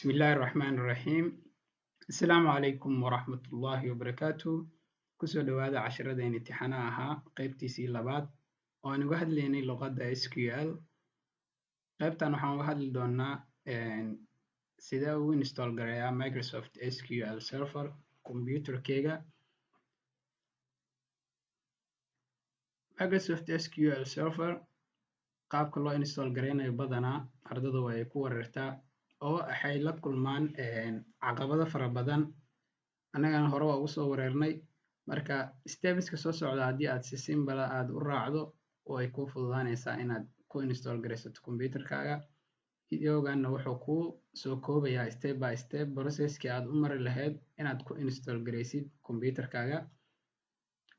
Bismillahi Raxmaani Raxiim. Asalaamu calaykum waraxmatullaahi wabarakaatu. Kusoo dhowaada cashiradeen imtixaanaha ahaa, qeybtiisii labaad oo aan uga hadlaynay luqadda SQL. Qaybtan waxaan uga hadli doonaa sidee ugu install gareeyaa Microsoft SQL Server computerkeyga. Microsoft SQL Server qaabka loo install gareynayo badanaa ardada way ku wareertaa oo waxay la kulmaan caqabado fara badan. Annagana hore waa ugu soo wareernay. Marka stepska soo socda haddii aad si simple aad u raacdo, way kuu fududaanaysaa inaad ku install garaysato computerkaaga. Videoganna wuxuu kuu soo koobayaa step by step processkii aad u mari lahayd inaad ku install garaysid computerkaaga.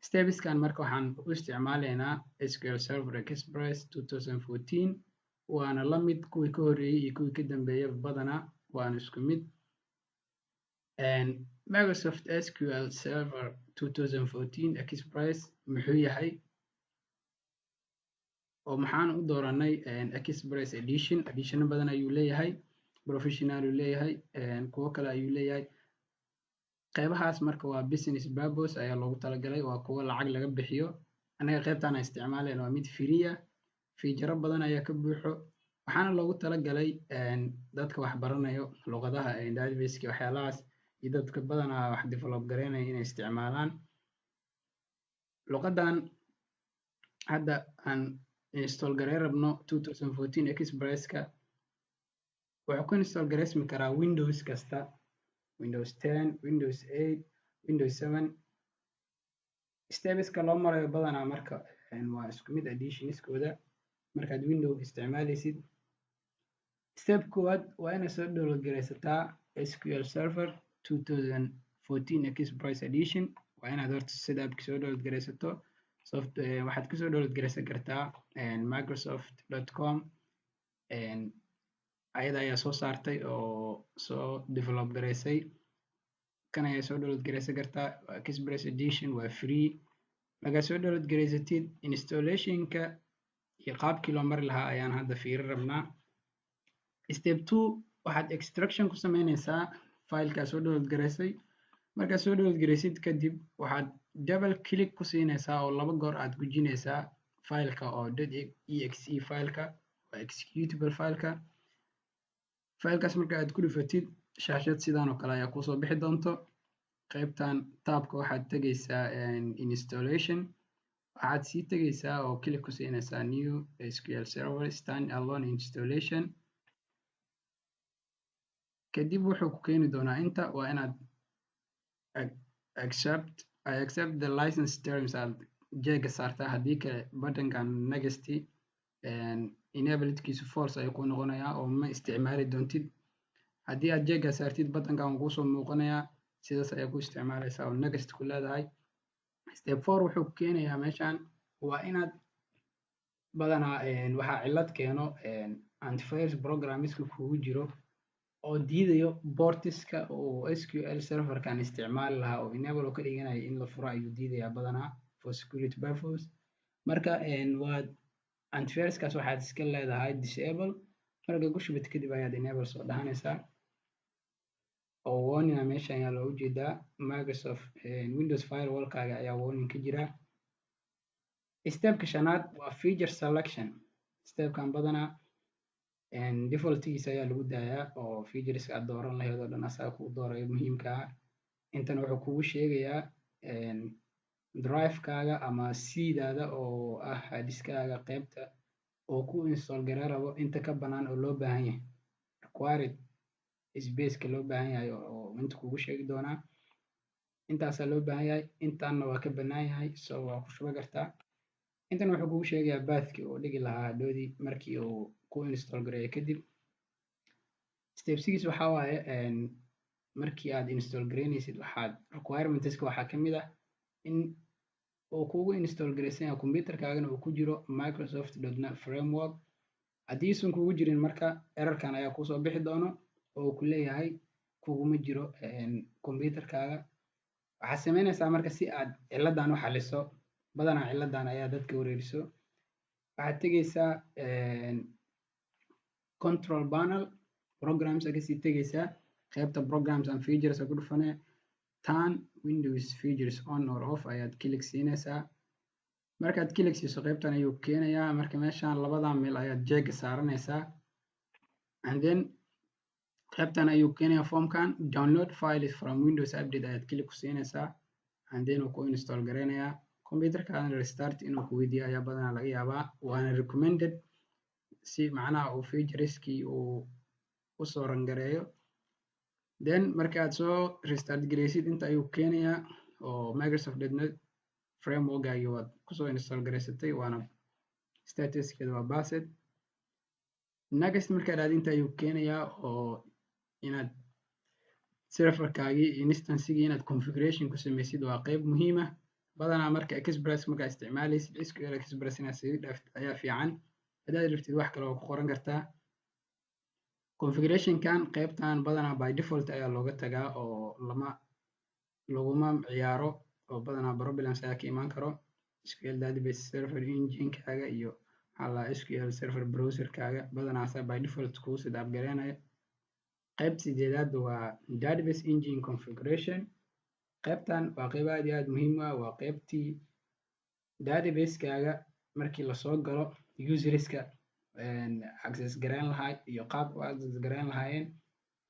Stepskan marka waxaan u isticmaalaynaa SQL Server Express 2014, waana la mid kuwii ka horreeyey iyo kuwii ka dambeeyay, badanaa waana isku mid. Microsoft SQL Server 2014 Express muxuu yahay oo maxaan u dooranay Express Edition? Editiono badan ayuu leeyahay, Professional uu leeyahay, kuwo kale ayuu leeyahay. Qeybahaas marka waa business purpose ayaa loogu talagalay, waa kuwo lacag laga bixiyo. Annaga qeybtaan aan isticmaalayna waa mid free ah, featuro badan ayaa ka buuxo, waxaana loogu talagalay dadka wax baranayo luqadaha database waxyaalahaas iyo dadka badanaa wax develop gareynaya inay isticmaalaan. Luqadan hadda aan install garey rabno, 2014 Expresska, wuxuu ku install gareysmi karaa Windows kasta: Windows 10, Windows 8, Windows 7. Stepska loo marayo badanaa marka waa isku mid editionskooda markaad Windows isticmaalaysid. Step koowaad waa inaad soo download garaysataa SQL Server 2014 Express Edition. Waa inaad horta setupka soo download garaysato. Soft waxaad kasoo download garaysan kartaa microsoft.com. Ayada ayaa soo saartay oo soo develop garaysay. Kan ayaa soo download garaysan kartaa, Express Edition, waa free. Markaad soo download garaysatid, installationka iyo qaabkii loo mari lahaa ayaan hadda fiiri rabnaa. Step two, waxaad extraction ku sameynaysaa filekaa soo download garaysay. Markaad soo download garaysid kadib, waxaad double click ku siinaysaa oo laba goor aad gujinaysaa fileka oo .exe fileka, waa executable fileka. Filekaas marka aad ku dhufatid, shaashad sidan oo kale ayaa kusoo bixi doonto. Qaybtan tabka waxaad tegaysaa installation, waxaad sii tegaysaa oo click ku siinaysaa new SQL Server stand alone installation. Kadib wuxuu ku keeni doonaa inta. Waa inaad accept, "I accept the license terms" aad checkga saartaa. Haddii kale buttonkan next enabledkiisu false ayuu ku noqonayaa oo ma isticmaali doontid. Haddii aad checkga saartid, buttonkan wuu kusoo muuqanayaa, sidaas ayaa ku isticmaalaysaa oo next ku leedahay. Step four wuxuu ku keenayaa meeshan. Waa inaad badanaa waxaa cillad keeno antivirus programmeska kugu jiro oo diidayo portiska uu SQL Serverkan isticmaali lahaa oo enable oo ka dhiganaya in la furo ayuu diidayaa badanaa for security purpose. Marka waad antiviruskaas waxaad iska leedahay disable. Marka ku shubid kadib ayaad enable soo dhahanaysaa. Oo warning meesha ayaa loogu jeedaa, Microsoft Windows firewallkaaga ayaa warning ka jira. Stepka shanaad waa feature selection. Stepkan badanaa defaultigiisa ayaa lagu daayaa oo featureska aad dooran lahayd oo dhan asaga kuu doorayo muhiimka ah. Intan wuxuu kugu sheegayaa drive-kaaga ama C-daada oo ah hard-diskaaga qaybta oo ku install garee rabo, inta ka bannaan oo loo baahan yahay, required spaceka loo baahan yahay oo inta kugu sheegi doonaa. Intaasaa loo baahan yahay, intaanna waa ka bannaan yahay, so waa ku shuban kartaa. Intan wuxuu kugu sheegayaa pathkii uu dhigi lahaa hadhoodii markii uu ku install gareeyo kadib. Step six waxaa waaye markii aad install gareynaysid, waxaad requirementska waxaa ka mid ah in uu kugu install garaysan yahay computerkaagana uu ku jiro Microsoft .NET Framework. Haddiisan kugu jirin, marka errorkan ayaa kusoo bixi doono oo uu ku leeyahay kuguma jiro computerkaaga. Waxaad sameynaysaa marka si aad ciladan u xaliso, badanaa ciladan ayaa dadka wareeriso, waxaad tegeysaa control panel. Programs aa kasii tegaysaa, qaybta Programs and Features aa ku dhufanee, Turn Windows Features On or Off ayaad click siinaysaa. Markaad click siiso, qaybtan ayuu keenayaa. Marka meeshaan labadan meel ayaad check-ga saaranaysaa, and then qaybtan ayuu keenayaa formkan. Download Files from Windows Update ayaad click ku siinaysaa, and then uu ku install gareynayaa. Computerkaadana restart inuu ku weydiiyo ayaa badanaa laga yaabaa, waana recommended si macnaha uu featureskii uu usoo run gareeyo. Then markaad soo restart gareysid, inta ayuu keenayaa oo Microsoft .NET Frameworkgaagii waad kusoo install gareysatay, waana statuskeeda waa passed. Next markaad aad, inta ayuu keenayaa oo inaad serverkaagii instancegii inaad configuration ku sameysid waa qeyb muhiim ah. Badanaa marka Express markaa isticmaaleysid, SQL Express inaad sii dhaaftid ayaa fiican. Haddaad rabtid, wax kale waa ku qoran kartaa configurationkan. Qeybtan badanaa by default ayaa looga tagaa oo lama laguma ciyaaro, oo badanaa problems ayaa ka imaan karo SQL database server engine-kaaga iyo maxaa la SQL Server browser-kaaga. Badanaa asaa by default kuu set up gareynayo. Qaybta sideedaad waa database engine configuration. Qaybtan waa qayb aad iyo aad muhiim u ah. Waa qaybtii database-kaaga markii lasoo galo userska access gareyn lahaa iyo qaabka u access gareyn lahaayeen.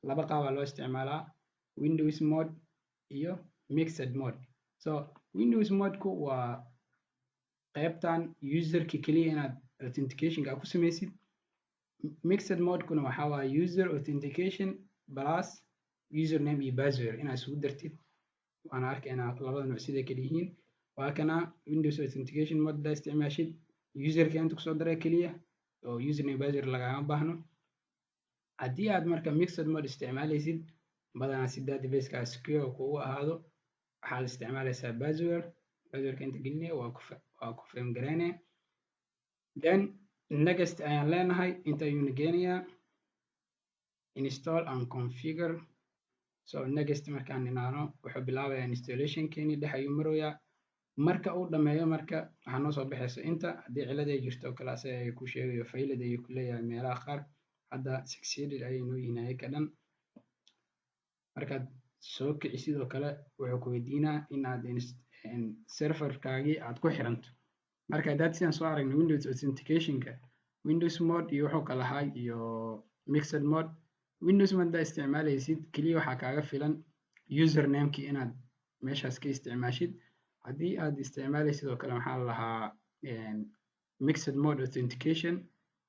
Laba qaabaa loo isticmaalaa: Windows mode iyo mixed mode. So Windows mode-ku waa qaybtan userka keliya inaad authenticationka ku sameysid. Mixed mode-kuna waxaa waaye user authentication plus username iyo password inaad isugu dartid. Waana arkaynaa labada nooc siday kala yihiin. Waa kana Windows authentication mode hadaa isticmaashid, userka inta kusoo daray keliya oo username, password lagama baahno. Haddii aad marka mixed mode isticmaalaysid, badanaa si database-ka secure kugu ahaado, waxaad isticmaalaysaa password. Passwordka inta gelinaya, waa confirm gareynaya, then next ayaan leenahay. Inta ayuuna geenayaa, install and configure. So next markaan ninaano, wuxuu bilaabayaa installationkeeni, dhex ayuu maroyaa. Marka uu dhameeyo, marka waxaa noo soo baxaysa inta haddii cilad ay jirto oo kale asaga ay ku sheegayo, failed ayuu ku leeyahay meelaha qaar. Hadda succeeded ayay noo yihiin ayaka dhan. Markaad soo kici, sidoo kale wuxuu ku weydiinaa inaad serverkaagii aad ku xiranto. Marka haddaad sidaan soo aragnay Windows authenticationka, Windows mode iyo wuxuu kala ahaa iyo mixed mode. Windows mode haddaa isticmaalaysid, keliya waxaa kaaga filan usernamekii inaad meeshaas ka isticmaashid. Haddii aad isticmaalaysid oo kale, maxaa la lahaa, mixed mode authentication,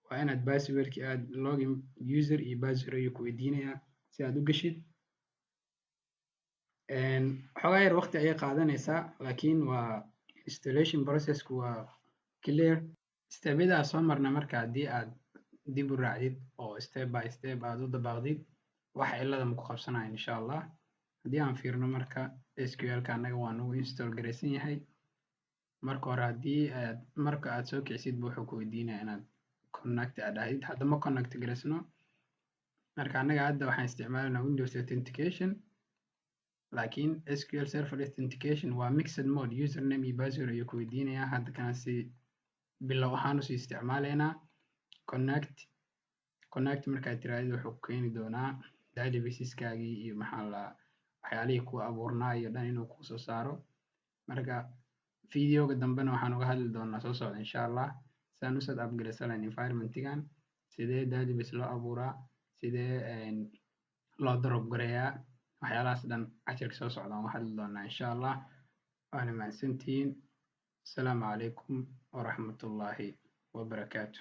waa inaad passwordki aad login user iyo password ayuu ku weydiinayaa si aad u geshid. Xoogaa yar waqti ayay qaadanaysaa, laakiin waa installation processku waa clear. Stepyada soo marna marka haddii aad dib u raacdid oo step by step aad u dabaaqdid, wax cilada ma ku qabsanayo, insha Allah. Haddii aan fiirno marka SQL-ka, annaga waa nagu install garaysan yahay. Marka hore haddii aad marka aad soo kicisid, wuxuu ku weydiinaya inaad connect aad dhahdid. Hadda ma connect garaysno. Marka annaga hadda waxaan isticmaalanaa Windows authentication, laakiin SQL Server authentication waa mixed mode, username iyo password ayuu ku weydiinayaa. Hadda kana si bilow ahaan usii isticmaalaynaa. Connect, connect markaad tirahdid, wuxuu keeni doonaa databaseskaagii iyo maxaa la waxyaalihii ku abuurnaa iyo dhan inuu kusoo saaro. Marka videoga dambena waxaan uga hadli doonaa soo socda, insha Allah, sidaan u set up garaysan environmentigan, sidee database loo abuuraa, sidee loo drop gareeyaa, waxyaalahaas dhan cashirka soo socda aan uga hadli doonaa, insha Allah. Waana mahadsantihiin. Asalaamu calaykum waraxmatullaahi wabarakaatu.